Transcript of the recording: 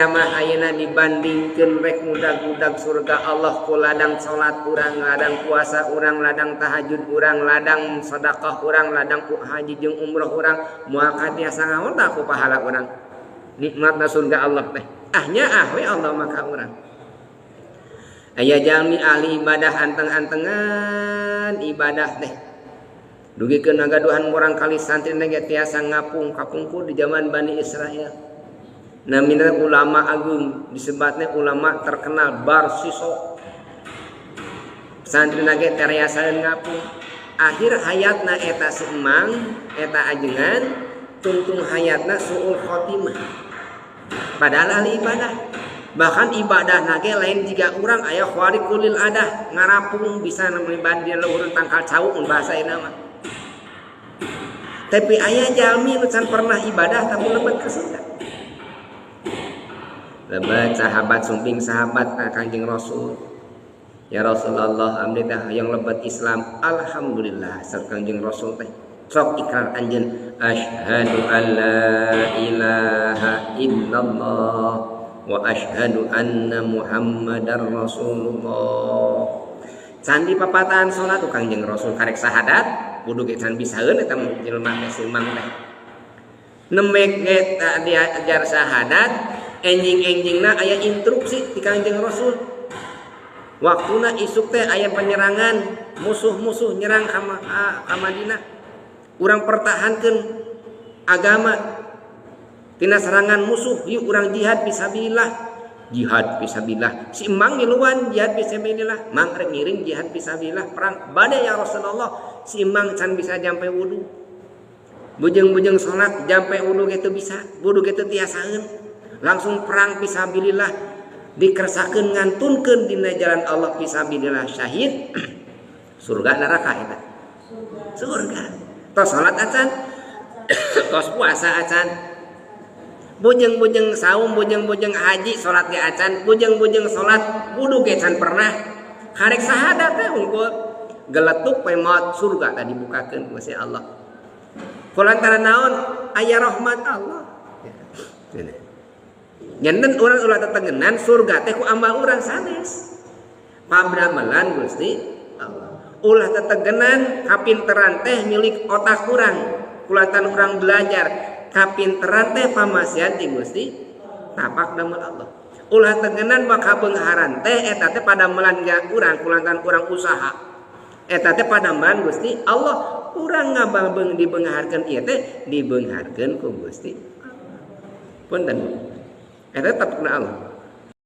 Mah ayeuna dibandingkeun rek mudag-mudag surga Allah ku ladang salat urang, ladang puasa urang, ladang tahajud urang, ladang sedekah urang, ladang haji jeung umroh urang, moal katiasa ngaonta ku pahala urang. Nikmatna surga Allah teh. Ah nyaah we Allah maka urang. Aya jalmi ahli ibadah anteng-antengan ibadah teh. Dugikeun ngagaduhan murang kali santri ge tiasa ngapung kapungkur di zaman Bani Israel. Namina ulama agung disebatnya ulama terkenal Barsiso. Santri nage teriasaeun ngapung. Akhir hayatna eta si emang, eta ajengan, tungtung hayatna suul khotimah. Padahal ahli ibadah. Bahkan ibadah nage lain jika urang aya khariqul adah ngarapung bisa nemliban di luhur tangkal cau mun bahasa ieu mah. Tapi aya jalmi nu can pernah ibadah tapi lebet ke surga. Lebat sahabat sumping sahabat Kanjeng Rasul. Ya Rasulullah abdi teh hayang lebet Islam. Alhamdulillah saur Kanjeng Rasul teh. Sok ikrar anjeun asyhadu alla ilaha illallah wa asyhadu anna Muhammadar Rasulullah. Candi papatahan salat Kanjeng Rasul karek sahadat kudu ge can bisaeun eta jelema teh si mang teh. Nemek ge diajar sahadat enjing-enjingna aya instruksi di Kanjeng Rasul. Waktuna isuk teh aya penyerangan, musuh-musuh nyerang ka Madinah. Urang pertahankeun agama tina serangan musuh, yuk urang jihad fisabilillah. Jihad fisabilillah. Si emang ngiluan jihad fisabilillah, mang rek ngiring jihad fisabilillah perang. Bade ya Rasulullah, si emang can bisa jampe wudu. Bujeng-bujeng salat jampe wudu ge teu bisa, wudu ge teu tiasaeun. Langsung perang fisabilillah dikersakeun ngantunkeun dina jalan Allah fisabilillah syahid. Surga neraka eta? Surga. Tos salat acan, tos puasa acan, bujeng-bujeng saum, bujeng-bujeng haji, salat ge acan, bujeng-bujeng salat wudu ge can pernah. Karek sahadat teh unggul geletuk we maot surga tadi dibukakeun ku Gusti Allah. Kulantaran naon? Aya rahmat Allah. Nyanten urang ulah tetengenan surga teh ku amal urang sanes. Pamdamelan Gusti Allah. Ulah tetegenan kapinteran teh milik otak urang. Kulantaran urang belajar kapinteran teh pamasihan ti Gusti tapak damel Allah. Ulah tegenan maka beungharan teh eta teh padamelan urang kulantaran urang usaha. Eta teh padamelan Gusti Allah. Urang ngababeung dibeungharkeun ieu teh dibeungharkeun ku Gusti. Punten. Eta tetep kena Allah.